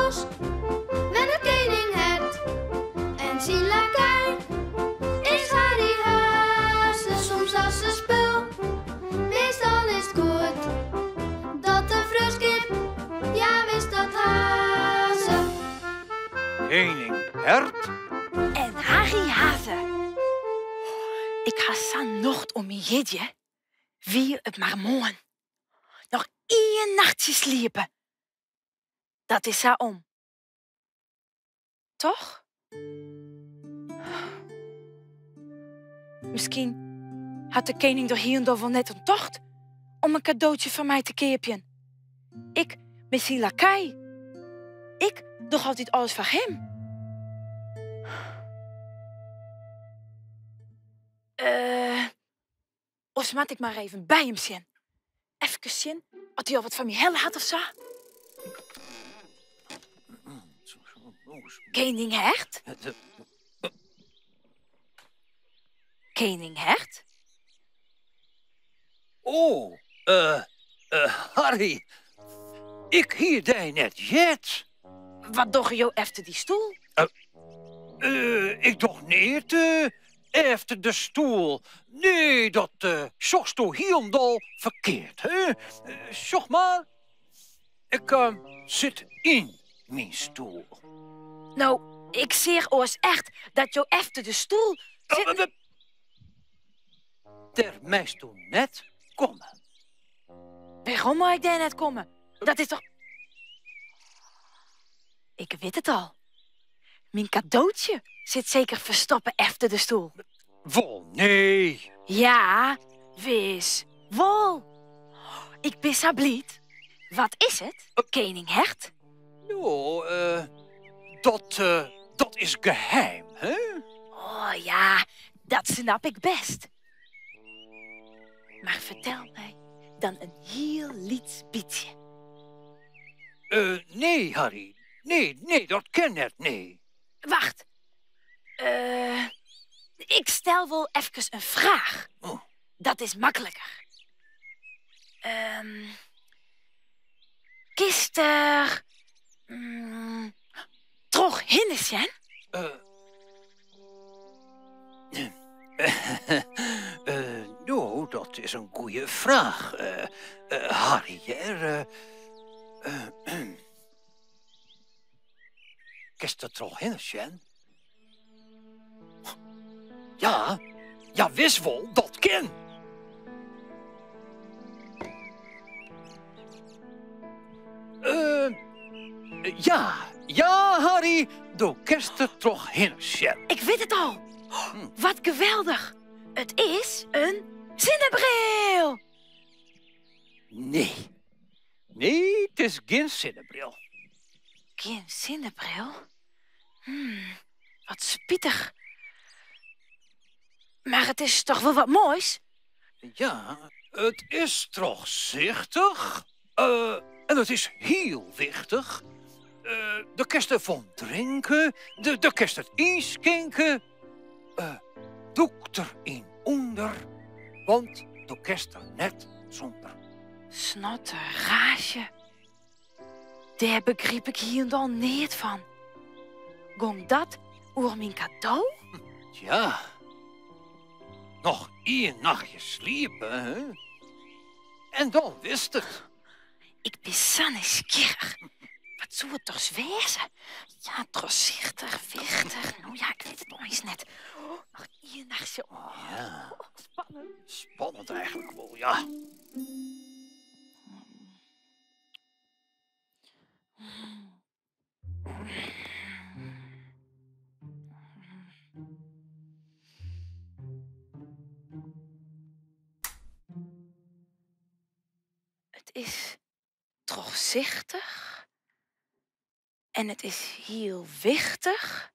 hûs wennet kening Hert en syn lakei is Harry Haze. Soms as in spul, meastal is 't goed dat de freonskip, ja wis dat ha se. Kening Hert en Harry Haze. Ik ha sa'n nocht oan myn jierdei. Wie it mar moarn. Noch ien nachtsje sliepe. Dat is sa om. Toch? Miskien hat de kening der hielendal wol net oan tocht om in kadootsje foar my te keapjen. Ik bin syn lakei. Ik doch altyd alles foar him. Eh, Oars moat ik mar even by him sjen. Efkes sjen oft hy al wat foar my helle hat of sa. Kening Hert? Kening Hert? Oh, eh, eh, Harry. Ik hie dy net heard. Wat dogge jo efter dy stoel? Eh, ik doch neat efter de stoel. Nee, dat sjochsto hielendal ferkeard. Hè? Sjoch mar, ik sit yn myn stoel. No, ik seach oars echt dat jo efter de stoel sitten. Dêr meisto net komme. Wêrom mei ik dêr net komme? Dat is toch. Ik wit it al. Myn kadootsje sit seker ferstoppe efter de stoel. Wol, nee. Ja, wis wol. Ik bin sa bliid. Wat is it, kening Hert? No, eh, dat, eh, dat is geheim, hè? Oh ja, dat snap ik best. Mar fertel my dan in hiel lyts bytsje. Eh, nee, Harry. Nee, nee, dat kin net, nee. Wacht. Eh, ik stel wol efkes in fraach. Oh. Dat is makliker. Ehm, kinst der mm, trochhinne sjen? Eh, eh, no, dat is in goeie fraach, eh, eh, Harry. Hear. Eh, kinst der trochhinne sjen? Ja, ja, wis wol, dat kin. Eh, ja, ja, Harry, do kinst der trochhinne sjen. Ik wit it al. Wat geweldich. It is in sinnebril. Nee, nee, it is gjin sinnebril. Gjin sinnebril? Hmm, wat spitich. Mar it is toch wol wat moais? Ja, it is trochsichtich eh, en it is hiel wichtich. Eh, do kinst derfan drinke, do kinst it ynskinke. Eh, dûk der yn ûnder, want do kinst der net sûnder. Snotteraasje. Dêr begryp ik hielendal neat fan. Gong dat oer myn kado? Tja, noch ien nachtje sliepe, hè? En dan witst it. Ik bin sa nijsgjirrich. Wat soe it dochs wêze? Ja, trochsichtich, wichtich. No ja, ik wit it eins net. Noch ien nachtsje. Oh, Ja. spannend. Spannend eigenlik wol, ja. It is trochsichtich en it is hiel wichtich.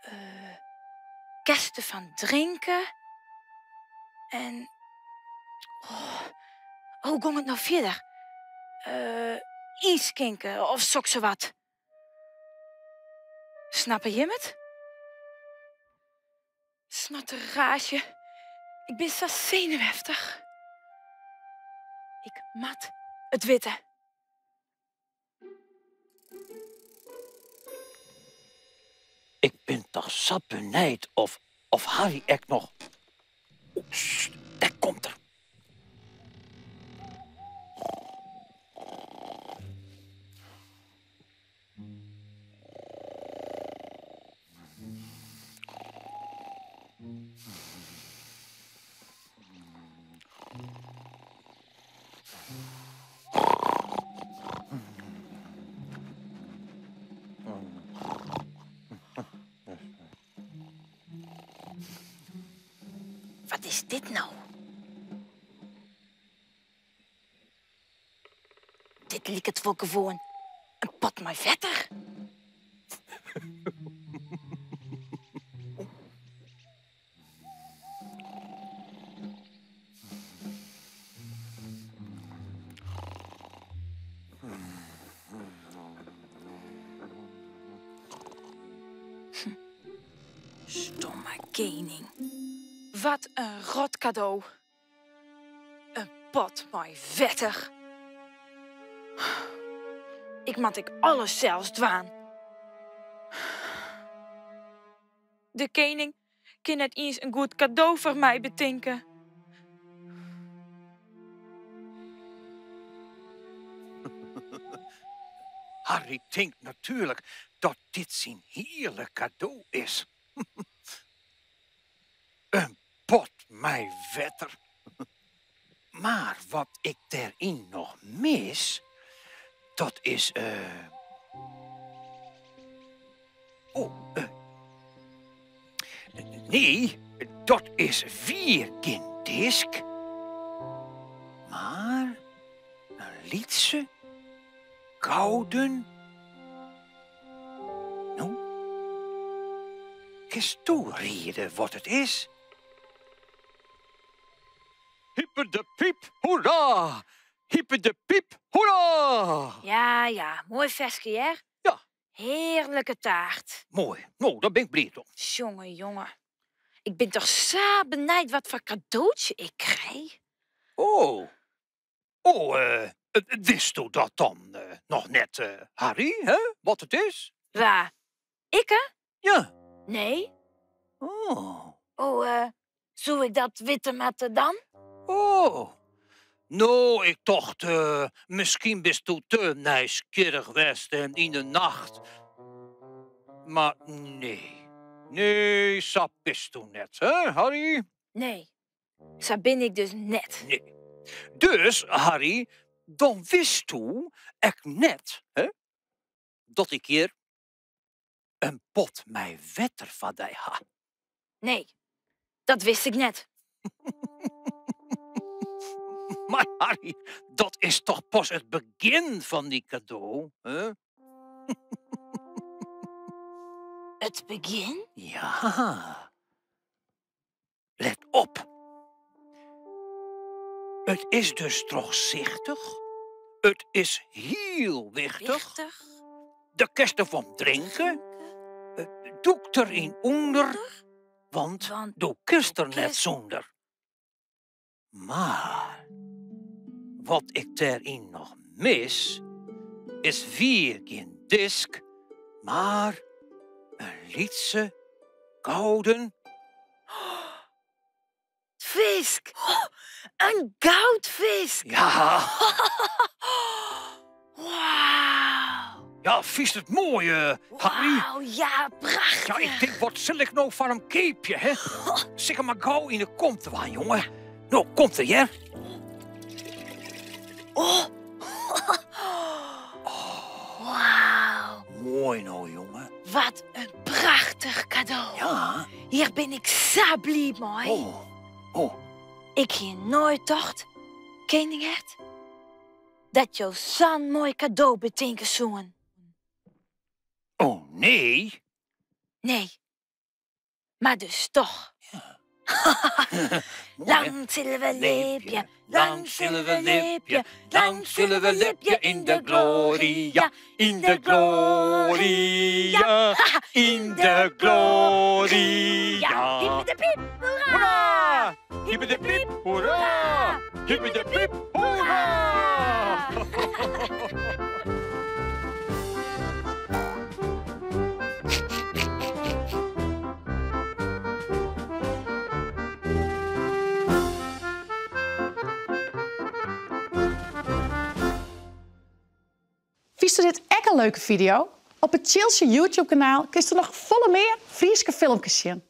Eh, kinst derfan drinke en oh, hoe gong it no fierder? Eh, ynskinke of soksawat. Snappe jim it? Snotteraasje, ik bin sa senuweftich. Ik moat it witte. toch sa benijd of, of Harry ek noch... Oh, sst, dêr komt er. Wat is dit no? Dit liket wol gewoan in pot mei wetter. Stomme kening. Wat in rot kado. In pot mei wetter. Ik moat ek alles sels dwaan. De kening kin net iens in goed kado foar my betinke. Harry tinkt natuerlik dat dit syn hiele kado is. In pot mei wetter. Mar wat ik dêryn noch mis, dat is. Uh... Oh, uh... Nee, dat is wier gjin disk. Mar in lytse, gouden. No, kinsto riede wat it is? Hyper de piep, hoera! Hyper de piep, hoera! Ja, ja, moai ferske, hear. Ja. Hearlike taart. Moai. No, dêr bin ik bliid om. Jonge, jonge. Ik bin toch sa benijd watfoar kadootsje ik krij. Oh. Oh, uh, witsto dat dan uh, noch net, uh, Harry, hè? Wat it is? Wa? Ikke? Ja. Nee. Oh. Oh, uh, soe ik dat witte moatte dan? Oh. No, ik tocht, uh, miskien bisto te nijsgjirrich west en yn de nacht. Mar nee. Nee, sa bisto net, hè, Harry? Nee, sa bin ik dus net. Nee. Dus, Harry, dan witsto ek net, hè, dat ik hjir in pot mei wetter foar dy ha. Nee, dat wist ik net. Mar Harry, dat is toch pas it begjin fan dy kado, hè? It begjin? Ja. Let op. It is dus trochsichtich. It is hiel wichtich. Wichtich. Do kinst derfan drinke. Dûk deryn ûnder, want do kinst der net sûnder. Mar wat ik dêryn noch mis, is wier gjin disk, mar in lytse gouden Fisk! In goudfisk! Ja. Wauw! Ja, fynst it moai, uh, Harry? Wauw, ja, prachtich. Ja, ik tink, wat sil ik no foar him keapje, hè? Sil ik him mar gau yn 'e kom dwaan, jonge. No, komt er, hear. Oh. Wauw. Moai no, jonge. Wat in prachtich kado. Ja. Hjir bin ik sa bliid mei. Oh, oh. Ik hie noait tocht, kening Hert, dat jo sa'n moai kado betinke soenen. Oh, nee? Nee. Mar dus toch. Ja. Lang sille we libje, lang sille we libje, lang sille we libje yn de gloria, yn de gloria, yn de gloria. Hippe de piep, hoera! Hoera! Hippe de piep, hoera! Hippe de piep, hoera! Fynsto dit ek in leuke fideo? Op it Tsjiltsje YouTube-kanaal kinsto noch folle mear Fryske filmkes sjen.